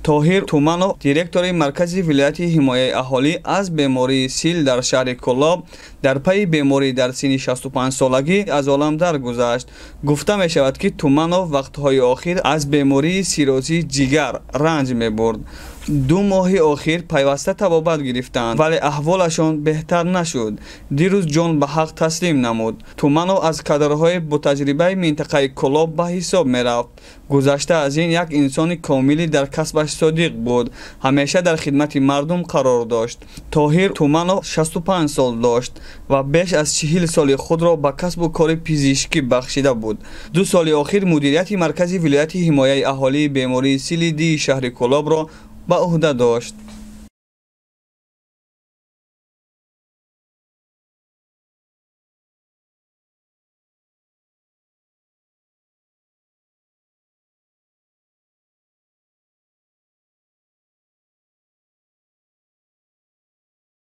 Тоҳир Туманов, директори Маркази вилояти ҳимояи аҳолӣ аз бемории сил дар шаҳри Кӯлоб, дар пайи беморӣ дар синни 65-солагӣ аз олам даргузашт. Гуфта мешавад, ки Туманов вақтҳои охир аз бемории сиррозии ҷигар ранҷ мебурд. 2 моҳи охир пайваста табобат гирифтанд, вале аҳволашон беҳтар нашуд. Дирӯз ҷон ба ҳақ таслим намуд. Туманов аз кадрҳои ботаҷрибаи минтақаи Кӯлоб ба ҳисоб мерафт. Гузашта аз ин, як инсони комилӣ, дар касбаш содиқ буд, ҳамеша дар хидмати мардум қарор дошт. Тоҳир Туманов 65 сол дошт ва беш аз 40 соли худро ба касбу кори пизишкӣ бахшида буд. 2 соли охир мудирияти Маркази вилояти ҳимояи аҳолии бемории сили дии шаҳри Кӯлобро ба ӯҳда дошт.